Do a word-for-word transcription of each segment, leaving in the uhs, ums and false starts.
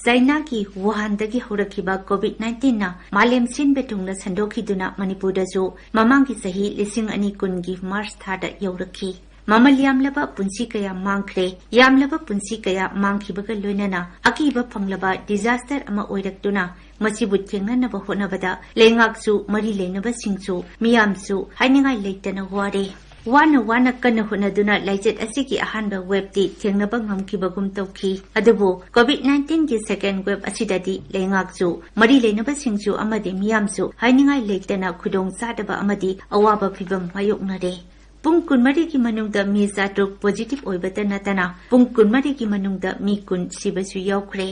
ꯆꯥꯏꯅꯥꯒꯤ ꯋꯨꯍꯥꯟꯗꯒꯤ ꯍꯧꯔꯛꯈꯤꯕ ꯀꯣꯚꯤꯗ ꯅꯥꯏꯟꯇꯤꯟꯅ ꯃꯥꯂꯦꯝ ꯁꯤꯟꯕ ꯊꯨꯡꯅ ꯁꯟꯗꯣꯛꯈꯤꯗꯨꯅ ꯃꯅꯤꯄꯨꯔꯗꯁꯨ ꯃꯃꯥꯡꯒꯤ ꯆꯍꯤ ꯂꯤꯁꯤꯡ ꯑꯅꯤ ꯀꯨꯟꯒꯤ ꯃꯥꯔꯆ ꯊꯥꯗ ꯌꯧꯔꯛꯈꯤ꯫ ꯃꯃꯜ ꯌꯥꯝꯂꯕ ꯄꯨꯟꯁꯤ ꯀꯌꯥ ꯃꯥꯡꯈ꯭ꯔꯦ꯫ ꯌꯥꯝꯂꯕ ꯄꯨꯟꯁꯤ ꯀꯌꯥ ꯃꯥꯡꯈꯤꯕꯒ ꯂꯣꯏꯅꯅ ꯑꯀꯤꯕ ꯐꯪꯂꯕ disaster ꯑꯃ ꯑꯣꯏꯔꯛꯇꯨꯅ ꯃꯁꯤꯕꯨ ꯊꯦꯡꯅꯅꯕ ꯍꯣꯠꯅꯕꯗ ꯂꯩꯉꯥꯛꯁꯨ ꯃꯔꯤ ꯂꯩꯅꯕꯁꯤꯡꯁꯨ ꯃꯤꯌꯥꯝꯁꯨ ꯍꯥꯏꯅꯤꯡꯉꯥꯏ ꯂꯩꯇꯅ ꯋꯥꯔꯦ꯫ ꯋꯥꯅ ꯋꯥꯅ ꯀꯟꯅ ꯍꯣꯠꯅꯗꯨꯅ ꯂꯥꯏꯆꯠ ꯑꯁꯤꯒꯤ ꯑꯍꯥꯟꯕ waveꯇꯤ ꯊꯦꯡꯅꯕ ꯉꯝꯈꯤꯕꯒꯨꯝ ꯇꯧꯈꯤ꯫ ꯑꯗꯨꯕꯨ ꯀꯣꯚꯤꯗ ꯅꯥꯏꯟꯇꯤꯟꯒꯤ second wave ꯑꯁꯤꯗꯗꯤ ꯂꯩꯉꯥꯛꯁꯨ, ꯃꯔꯤ ꯂꯩꯅꯕꯁꯤꯡꯁꯨ ꯑꯃꯗꯤ ꯃꯤꯌꯥꯝꯁꯨ ꯍꯥꯏꯅꯤꯡꯉꯥꯏ ꯂꯩꯇꯅ ꯈꯨꯗꯣꯡ ꯆꯥꯗꯕ ꯑꯃꯗꯤ ꯑꯋꯥꯕ ꯐꯤꯚꯝ ꯃꯥꯌꯣꯛꯅꯔꯦ꯫ ꯄꯨꯡ ꯀꯨꯟꯃꯔꯤꯒꯤ ꯃꯅꯨꯡꯗ ꯃꯤ ꯆꯥꯇ꯭ꯔꯨꯛ positive ꯑꯣꯏꯕꯇ ꯅꯠꯇꯅ ꯄꯨꯡ ꯀꯨꯟꯃꯔꯤꯒꯤ ꯃꯅꯨꯡꯗ ꯃꯤ ꯀꯨꯟ ꯁꯤꯕꯁꯨ ꯌꯥꯎꯈ꯭ꯔꯦ꯫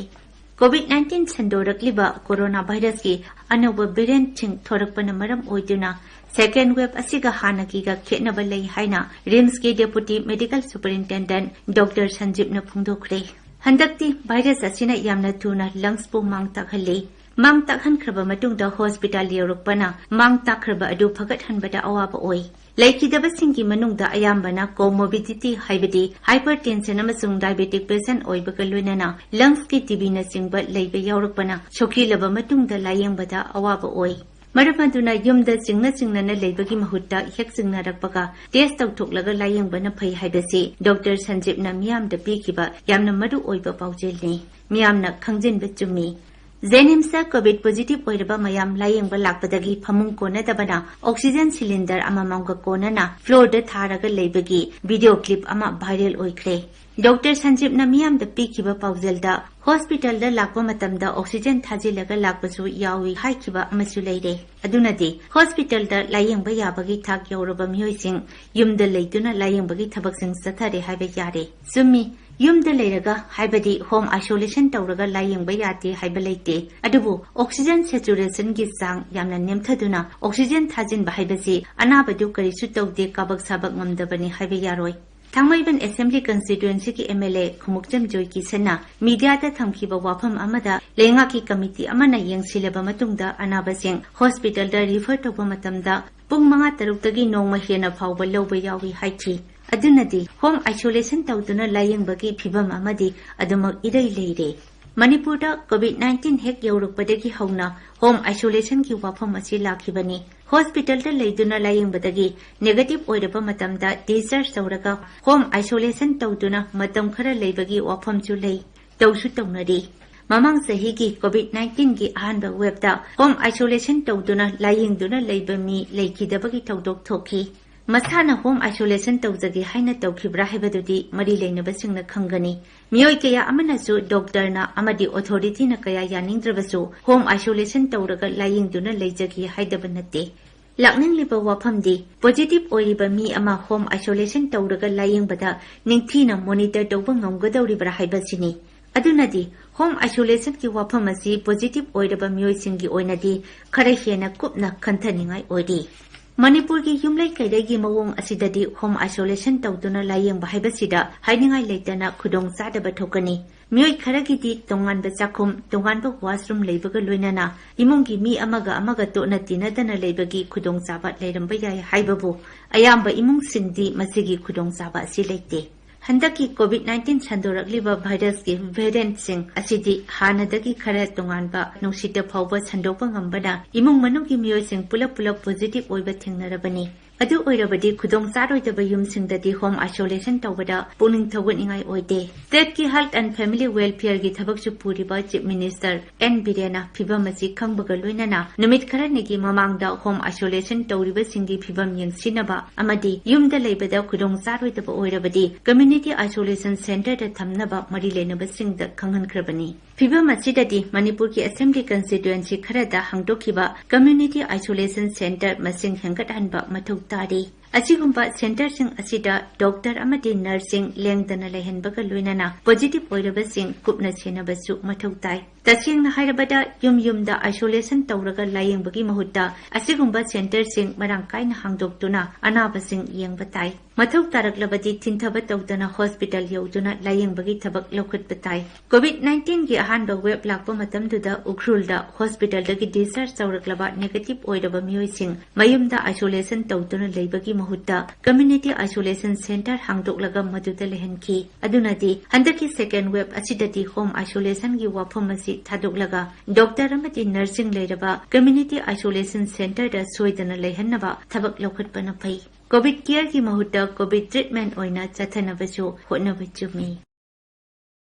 ꯀꯣꯚꯤꯗ ꯅꯥꯏꯟꯇꯤꯟ ꯁꯟꯗꯣꯔꯛꯂꯤꯕ ꯀꯣꯔꯣꯅꯥ ꯚꯥꯏꯔꯁꯀꯤ ꯑꯅꯧꯕ variantꯁꯤꯡ ꯊꯣꯔꯛꯄꯅ ꯃꯔꯝ ꯑꯣꯏꯗꯨꯅ second wave ꯑꯁꯤꯒ ꯍꯥꯟꯅꯒꯤꯒ ꯈꯦꯠꯅꯕ ꯂꯩ ꯍꯥꯏꯅ RIMSꯀꯤ Deputy Medical Superintendent Doctor ꯁꯟꯖꯤꯞꯅ ꯐꯣꯡꯗꯣꯛꯈ꯭ꯔꯦ꯫ ꯍꯟꯗꯛꯇꯤ ꯚꯥꯏꯔꯁ ꯑꯁꯤꯅ ꯌꯥꯝꯅ ꯊꯨꯅ lungsꯄꯨ ꯃꯥꯡ ꯇꯥꯛꯍꯜꯂꯤ꯫ ꯃꯥꯡ ꯇꯥꯛꯍꯟꯈ꯭ꯔꯕ ꯃꯇꯨꯡꯗ hospital ꯌꯧꯔꯛꯄꯅ ꯃꯥꯡ ꯇꯥꯛꯈ꯭ꯔꯕ ꯑꯗꯨ ꯐꯒꯠꯍꯟꯕꯗ ꯑꯋꯥꯕ ꯑꯣꯏ꯫ ꯂꯩꯈꯤꯗꯕꯁꯤꯡꯒꯤ ꯃꯅꯨꯡꯗ ꯑꯌꯥꯝꯕꯅ comorbidity ꯍꯥꯏꯕꯗꯤ hypertension ꯑꯃꯁꯨꯡ diabetic patient ꯑꯣꯏꯕꯒ ꯂꯣꯏꯅꯅ lungsꯀꯤ TBꯅꯆꯤꯡꯕ ꯂꯩꯕ ꯌꯥꯎꯔꯛꯄꯅ ꯁꯣꯛꯆꯤꯜꯂꯕ ꯃꯇꯨꯡꯗ ꯂꯥꯌꯦꯡꯕꯗ ꯑꯋꯥꯕ ꯑꯣꯏ꯫ ꯃꯔꯝ ꯑꯗꯨꯅ ꯌꯨꯝꯗ ꯆꯤꯡꯅ ꯆꯤꯡꯅꯅ ꯂꯩꯕꯒꯤ ꯃꯍꯨꯠꯇ ꯍꯦꯛ ꯆꯤꯡꯅꯔꯛꯄꯒ test ꯇꯧꯊꯣꯛꯂꯒ ꯂꯥꯌꯦꯡꯕꯅ ꯐꯩ ꯍꯥꯏꯕꯁꯤ ꯗꯣꯛꯇꯔ ꯁꯟꯖꯤꯞꯅ ꯃꯤꯌꯥꯝꯗ ꯄꯤꯈꯤꯕ ꯌꯥꯝꯅ ꯃꯔꯨ ꯑꯣꯏꯕ ꯄꯥꯎꯖꯦꯜꯅꯤ꯫ ꯃꯤꯌꯥꯝꯅ ꯈꯪꯖꯤꯟꯕ ꯆꯨꯝꯃꯤ꯫ JNIMSꯇ ꯀꯣꯚꯤꯗ positive ꯑꯣꯏꯔꯕ ꯃꯌꯥꯝ ꯂꯥꯌꯦꯡꯕ ꯂꯥꯛꯄꯗꯒꯤ ꯐꯃꯨꯡ ꯀꯣꯟꯅꯗꯕꯅ oxygen cylinder ꯑꯃꯃꯝꯒ ꯀꯣꯟꯅꯅ floorꯗ ꯊꯥꯔꯒ ꯂꯩꯕꯒꯤ video clip ꯑꯃ viral ꯑꯣꯏꯈ꯭ꯔꯦ꯫ ꯗꯣꯛꯇꯔ ꯁꯟꯖꯤꯞꯅ ꯃꯤꯌꯥꯝꯗ ꯄꯤꯈꯤꯕ ꯄꯥꯎꯖꯦꯜꯗ hospitalꯗ ꯂꯥꯛꯄ ꯃꯇꯝꯗ oxygen ꯊꯥꯖꯤꯜꯂꯒ ꯂꯥꯛꯄꯁꯨ ꯌꯥꯎꯏ ꯍꯥꯏꯈꯤꯕ ꯑꯃꯁꯨ ꯂꯩꯔꯦ꯫ ꯑꯗꯨꯅꯗꯤ hospitalꯗ ꯂꯥꯌꯦꯡꯕ ꯌꯥꯕꯒꯤ ꯊꯥꯛ ꯌꯧꯔꯕ ꯃꯤꯑꯣꯏꯁꯤꯡ ꯌꯨꯝꯗ ꯂꯩꯗꯨꯅ ꯂꯥꯌꯦꯡꯕꯒꯤ ꯊꯕꯛꯁꯤꯡ ꯆꯠꯊꯔꯦ ꯍꯥꯏꯕ ꯌꯥꯔꯦ꯫ ꯆꯨꯝꯃꯤ, ꯌꯨꯝꯗ ꯂꯩꯔꯒ ꯍꯥꯏꯕꯗꯤ home isolation ꯇꯧꯔꯒ ꯂꯥꯌꯦꯡꯕ ꯌꯥꯗꯦ ꯍꯥꯏꯕ ꯂꯩꯇꯦ꯫ ꯑꯗꯨꯕꯨ oxygen saturationꯒꯤ ꯆꯥꯡ ꯌꯥꯝꯅ ꯅꯦꯝꯊꯗꯨꯅ oxygen ꯊꯥꯖꯤꯟꯕ ꯍꯥꯏꯕꯁꯤ ꯑꯅꯥꯕꯗꯨ ꯀꯔꯤꯁꯨ ꯇꯧꯗꯦ, ꯀꯥꯕꯛ ꯁꯥꯕꯛ ꯉꯝꯗꯕꯅꯤ ꯍꯥꯏꯕ ꯌꯥꯔꯣꯏ꯫ ꯊꯥꯡꯃꯩꯕꯟ Assembly Constituencyꯒꯤ MLA ꯈꯨꯃꯨꯛꯆꯝ ꯖꯣꯏꯀꯤꯁꯟꯅ mediaꯗ ꯊꯝꯈꯤꯕ ꯋꯥꯐꯝ ꯑꯃꯗ ꯂꯩꯉꯥꯛꯀꯤ committee ꯑꯃꯅ ꯌꯦꯡꯁꯤꯜꯂꯕ ꯃꯇꯨꯡꯗ ꯑꯅꯥꯕꯁꯤꯡ hospitalꯗ refer ꯇꯧꯕ ꯃꯇꯝꯗ ꯄꯨꯡ ꯃꯉꯥ ꯇꯔꯨꯛꯇꯒꯤ ꯅꯣꯡꯃ ꯍꯦꯟꯅ ꯐꯥꯎꯕ ꯂꯧꯕ ꯌꯥꯎꯏ ꯍꯥꯏꯈꯤ꯫ ꯑꯗꯨꯅꯗꯤ home isolation ꯇꯧꯗꯨꯅ ꯂꯥꯌꯦꯡꯕꯒꯤ ꯐꯤꯚꯝ ꯑꯃꯗꯤ ꯑꯗꯨꯃꯛ ꯏꯔꯩ ꯂꯩꯔꯦ꯫ ꯃꯅꯤꯄꯨꯔꯗ ꯀꯣꯚꯤꯗ ꯅꯥꯏꯟꯇꯤꯟ ꯍꯦꯛ ꯌꯧꯔꯛꯄꯗꯒꯤ ꯍꯧꯅ ꯍꯣꯝ ꯑꯥꯏꯁꯣꯂꯦꯁꯟꯒꯤ ꯋꯥꯐꯝ ꯑꯁꯤ ꯂꯥꯛꯈꯤꯕꯅꯤ꯫ ꯍꯣꯁꯄꯤꯇꯥꯜꯗ ꯂꯩꯗꯨꯅ ꯂꯥꯌꯦꯡꯕꯗꯒꯤ ꯅꯦꯒꯦꯇꯤꯚ ꯑꯣꯏꯔꯕ ꯃꯇꯝꯗ ꯗꯤꯁꯆꯥꯔꯖ ꯇꯧꯔꯒ ꯍꯣꯝ ꯑꯥꯏꯁꯣꯂꯦꯁꯟ ꯇꯧꯗꯨꯅ ꯃꯇꯝ ꯈꯔ ꯂꯩꯕꯒꯤ ꯋꯥꯐꯝꯁꯨ ꯂꯩ, ꯇꯧꯁꯨ ꯇꯧꯅꯔꯤ꯫ ꯃꯃꯥꯡ ꯆꯍꯤꯒꯤ ꯀꯣꯚꯤꯗ ꯅꯥꯏꯟꯇꯤꯟꯒꯤ ꯑꯍꯥꯟꯕ ꯋꯦꯕꯇ ꯍꯣꯝ ꯑꯥꯏꯁꯣꯂꯦꯁꯟ ꯇꯧꯗꯨꯅ ꯂꯥꯌꯦꯡꯗꯨꯅ ꯂꯩꯕ ꯃꯤ ꯂꯩꯈꯤꯗꯕꯒꯤ ꯊꯧꯗꯣꯛ ꯊꯣꯛꯈꯤ꯫ ꯃꯁꯥꯅ ꯍꯣꯝ ꯑꯥꯏꯁꯣꯂꯦꯁꯟ ꯇꯧꯖꯒꯦ ꯍꯥꯏꯅ ꯇꯧꯈꯤꯕ꯭ꯔꯥ ꯍꯥꯏꯕꯗꯨꯗꯤ ꯃꯔꯤ ꯂꯩꯅꯕꯁꯤꯡꯅ ꯈꯪꯒꯅꯤ꯫ ꯃꯤꯑꯣꯏ ꯀꯌꯥ ꯑꯃꯅꯁꯨ ꯗꯣꯛꯇꯔꯅ ꯑꯃꯗꯤ ꯑꯣꯊꯣꯔꯤꯇꯤꯅ ꯀꯌꯥ ꯌꯥꯅꯤꯡꯗ꯭ꯔꯕꯁꯨ ꯍꯣꯝ ꯑꯥꯏꯁꯣꯂꯦꯁꯟ ꯇꯧꯔꯒ ꯂꯥꯌꯦꯡꯗꯨꯅ ꯂꯩꯖꯒꯦ ꯍꯥꯏꯗꯕ ꯅꯠꯇꯦ꯫ ꯂꯥꯛꯅꯤꯡꯂꯤꯕ ꯋꯥꯐꯝꯗꯤ ꯄꯣꯖꯤꯇꯤꯚ ꯑꯣꯏꯔꯤꯕ ꯃꯤ ꯑꯃ ꯍꯣꯝ ꯑꯥꯏꯁꯣꯂꯦꯁꯟ ꯇꯧꯔꯒ ꯂꯥꯌꯦꯡꯕꯗ ꯅꯤꯡꯊꯤꯅ ꯃꯣꯅꯤꯇꯔ ꯇꯧꯕ ꯉꯝꯒꯗꯧꯔꯤꯕ꯭ꯔꯥ ꯍꯥꯏꯕꯁꯤꯅꯤ꯫ ꯑꯗꯨꯅꯗꯤ ꯍꯣꯝ ꯑꯥꯏꯁꯣꯂꯦꯁꯟꯒꯤ ꯋꯥꯐꯝ ꯑꯁꯤ ꯄꯣꯖꯤꯇꯤꯚ ꯑꯣꯏꯔꯕ ꯃꯤꯑꯣꯏꯁꯤꯡꯒꯤ ꯑꯣꯏꯅꯗꯤ ꯈꯔ ꯍꯦꯟꯅ ꯀꯨꯞꯅ ꯈꯟꯊꯅꯤꯡꯉꯥꯏ ꯑꯣꯏꯔꯤ꯫ ꯃꯅꯤꯄꯨꯔꯒꯤ ꯌꯨꯝꯂꯩ ꯀꯩꯔꯩꯒꯤ ꯃꯑꯣꯡ ꯑꯁꯤꯗꯗꯤ ꯍꯣꯝ ꯑꯥꯏꯁꯣꯂꯦꯁꯟ ꯇꯧꯗꯨꯅ ꯂꯥꯌꯦꯡꯕ ꯍꯥꯏꯕꯁꯤꯗ ꯍꯥꯏꯅꯤꯡꯉꯥꯏ ꯂꯩꯇꯅ ꯈꯨꯗꯣꯡ ꯆꯥꯗꯕ ꯊꯣꯛꯀꯅꯤ꯫ ꯃꯤꯑꯣꯏ ꯈꯔꯒꯤꯗꯤ ꯇꯣꯉꯥꯟꯕ ꯆꯥꯛꯈꯨꯝ, ꯇꯣꯉꯥꯟꯕ ꯋꯥꯁꯔꯨꯝ ꯂꯩꯕꯒ ꯂꯣꯏꯅꯅ ꯏꯃꯨꯡꯒꯤ ꯃꯤ ꯑꯃꯒ ꯑꯃꯒ ꯇꯣꯠꯅ ꯇꯤꯟꯅꯗꯅ ꯂꯩꯕꯒꯤ ꯈꯨꯗꯣꯡꯆꯥꯕ ꯂꯩꯔꯝꯕ ꯌꯥꯏ ꯍꯥꯏꯕꯕꯨ ꯑꯌꯥꯝꯕ ꯏꯃꯨꯡꯁꯤꯡꯗꯤ ꯃꯁꯤꯒꯤ ꯈꯨꯗꯣꯡꯆꯥꯕ ꯑꯁꯤ ꯂꯩꯇꯦ꯫ ꯍꯟꯗꯛꯀꯤ ꯀꯣꯚꯤꯗ ꯅꯥꯏꯟꯇꯤꯟ ꯁꯟꯗꯣꯔꯛꯂꯤꯕ ꯚꯥꯏꯔꯁꯀꯤ ꯚꯦꯔꯤꯌꯦꯟꯠꯁꯤꯡ ꯑꯁꯤꯗꯤ ꯍꯥꯟꯅꯗꯒꯤ ꯈꯔ ꯇꯣꯉꯥꯟꯕ, ꯅꯨꯡꯁꯤꯠꯇ ꯐꯥꯎꯕ ꯁꯟꯗꯣꯛꯄ ꯉꯝꯕꯅ ꯏꯃꯨꯡ ꯃꯅꯨꯡꯒꯤ ꯃꯤꯑꯣꯏꯁꯤꯡ ꯄꯨꯂꯞ ꯄꯨꯂꯞ ꯄꯣꯖꯤꯇꯤꯚ ꯑꯣꯏꯕ ꯊꯦꯡꯅꯔꯕꯅꯤ꯫ ꯑꯗꯨ ꯑꯣꯏꯔꯕꯗꯤ ꯈꯨꯗꯣꯡ ꯆꯥꯔꯣꯏꯗꯕ ꯌꯨꯝꯁꯤꯡꯗꯗꯤ ꯍꯣꯝ ꯑꯥꯏꯁꯣꯂꯦꯁꯟ ꯇꯧꯕꯗ ꯄꯨꯛꯅꯤꯡ ꯊꯧꯒꯠꯅꯤꯡꯉꯥꯏ ꯑꯣꯏꯗꯦ꯫ ꯁ꯭ꯇꯦꯠꯀꯤ ꯍꯦꯜꯊ ꯑꯦꯟꯗ ꯐꯦꯃꯤꯂꯤ ꯋꯦꯜꯐꯤꯌꯔꯒꯤ ꯊꯕꯛꯁꯨ ꯄꯨꯔꯤꯕ ꯆꯤꯐ ꯃꯤꯅꯤꯁꯇꯔ ꯑꯦꯟ ꯕꯤꯔꯦꯟꯅ ꯐꯤꯚꯝ ꯑꯁꯤ ꯈꯪꯕꯒ ꯂꯣꯏꯅꯅ ꯅꯨꯃꯤꯠ ꯈꯔꯅꯤꯒꯤ ꯃꯃꯥꯡꯗ ꯍꯣꯝ ꯑꯥꯏꯁꯣꯂꯦꯁꯟ ꯇꯧꯔꯤꯕꯁꯤꯡꯒꯤ ꯐꯤꯚꯝ ꯌꯦꯡꯁꯤꯟꯅꯕ ꯑꯃꯗꯤ ꯌꯨꯝꯗ ꯂꯩꯕꯗ ꯈꯨꯗꯣꯡ ꯆꯥꯔꯣꯏꯗꯕ ꯑꯣꯏꯔꯕꯗꯤ ꯀꯝꯃ꯭ꯌꯨꯅꯤꯇꯤ ꯑꯥꯏꯁꯣꯂꯦꯁꯟ ꯁꯦꯟꯇꯔꯗ ꯊꯝꯅꯕ ꯃꯔꯤ ꯂꯩꯅꯕꯁꯤꯡꯗ ꯈꯪꯍꯟꯈ꯭ꯔꯕꯅꯤ꯫ ꯐꯤꯚꯝ ꯑꯁꯤꯗꯗꯤ ꯃꯅꯤꯄꯨꯔꯒꯤ ꯑꯦꯁꯦꯝꯕ꯭ꯂꯤ ꯀꯟꯁꯇꯤꯇ꯭ꯋꯦꯟꯁꯤ ꯈꯔꯗ ꯍꯥꯡꯗꯣꯛꯈꯤꯕ ꯀꯝꯃ꯭ꯌꯨꯅꯤꯇꯤ ꯑꯥꯏꯁꯣꯂꯦꯁꯟ ꯁꯦꯟꯇꯔ ꯃꯁꯤꯡ ꯍꯦꯟꯒꯠꯍꯟꯕ ꯃꯊꯧ ꯇꯥꯔꯤ꯫ ꯑꯁꯤꯒꯨꯝꯕ ꯁꯦꯟꯇꯔꯁꯤꯡ ꯑꯁꯤꯗ ꯗꯣꯛꯇꯔ ꯑꯃꯗꯤ ꯅꯔꯁꯁꯤꯡ ꯂꯦꯡꯗꯅ ꯂꯩꯍꯟꯕꯒ ꯂꯣꯏꯅꯅ ꯄꯣꯖꯤꯇꯤꯚ ꯑꯣꯏꯔꯕꯁꯤꯡ ꯀꯨꯞꯅ ꯁꯦꯟꯅꯕꯁꯨ ꯃꯊꯧ ꯇꯥꯏ꯫ ꯇꯁꯦꯡꯅ ꯍꯥꯏꯔꯕꯗ, ꯌꯨꯝ ꯌꯨꯝꯗ ꯑꯥꯏꯁꯣꯂꯦꯁꯟ ꯇꯧꯔꯒ ꯂꯥꯌꯦꯡꯕꯒꯤ ꯃꯍꯨꯠꯇ ꯑꯁꯤꯒꯨꯝꯕ ꯁꯦꯟꯇꯔꯁꯤꯡ ꯃꯔꯥꯡ ꯀꯥꯏꯅ ꯍꯥꯡꯗꯣꯛꯇꯨꯅ ꯑꯅꯥꯕꯁꯤꯡ ꯌꯦꯡꯕ ꯇꯥꯏ꯫ ꯃꯊꯧ ꯇꯥꯔꯛꯂꯕꯗꯤ ꯊꯤꯟꯊꯕ ꯇꯧꯗꯅ ꯍꯣꯁꯄꯤꯇꯥꯜ ꯌꯧꯗꯨꯅ ꯂꯥꯌꯦꯡꯕꯒꯤ ꯊꯕꯛ ꯂꯧꯈꯠꯄ ꯇꯥꯏ꯫ ꯀꯣꯚꯤꯗ ꯅꯥꯏꯟꯇꯤꯟꯒꯤ ꯑꯍꯥꯟꯕ ꯋꯦꯕ ꯂꯥꯛꯄ ꯃꯇꯝꯗꯨꯗ ꯎꯈ꯭ꯔꯨꯜꯗ ꯍꯣꯁꯄꯤꯇꯥꯜꯗꯒꯤ ꯗꯤꯁꯆꯥꯔꯖ ꯇꯧꯔꯛꯂꯕ ꯅꯦꯒꯦꯇꯤꯚ ꯑꯣꯏꯔꯕ ꯃꯤꯑꯣꯏꯁꯤꯡ ꯃꯌꯨꯝꯗ ꯑꯥꯏꯁꯣꯂꯦꯁꯟ ꯇꯧꯗꯨꯅ ꯂꯩꯕꯒꯤ ꯃꯍꯨꯠꯇ community isolation centre ꯍꯥꯡꯗꯣꯛꯂꯒ ꯃꯗꯨꯗ ꯂꯩꯍꯟꯈꯤ꯫ ꯑꯗꯨꯅꯗꯤ ꯍꯟꯗꯛꯀꯤ second wave ꯑꯁꯤꯗꯗꯤ home isolation ꯒꯤ ꯋꯥꯐꯝ ꯑꯁꯤ ꯊꯥꯗꯣꯛꯂꯒ doctor ꯑꯃꯗꯤ nursing ꯂꯩꯔꯕ community isolation centre ꯗ ꯁꯣꯏꯗꯅ ꯂꯩꯍꯟꯅꯕ ꯊꯕꯛ ꯂꯧꯈꯠꯄꯅ ꯐꯩ꯫ Covid care ꯒꯤ ꯃꯍꯨꯠꯇ Covid treatment ꯑꯣꯏꯅ ꯆꯠꯊꯅꯕꯁꯨ ꯍꯣꯠꯅꯕ ꯆꯨꯝꯃꯤ꯫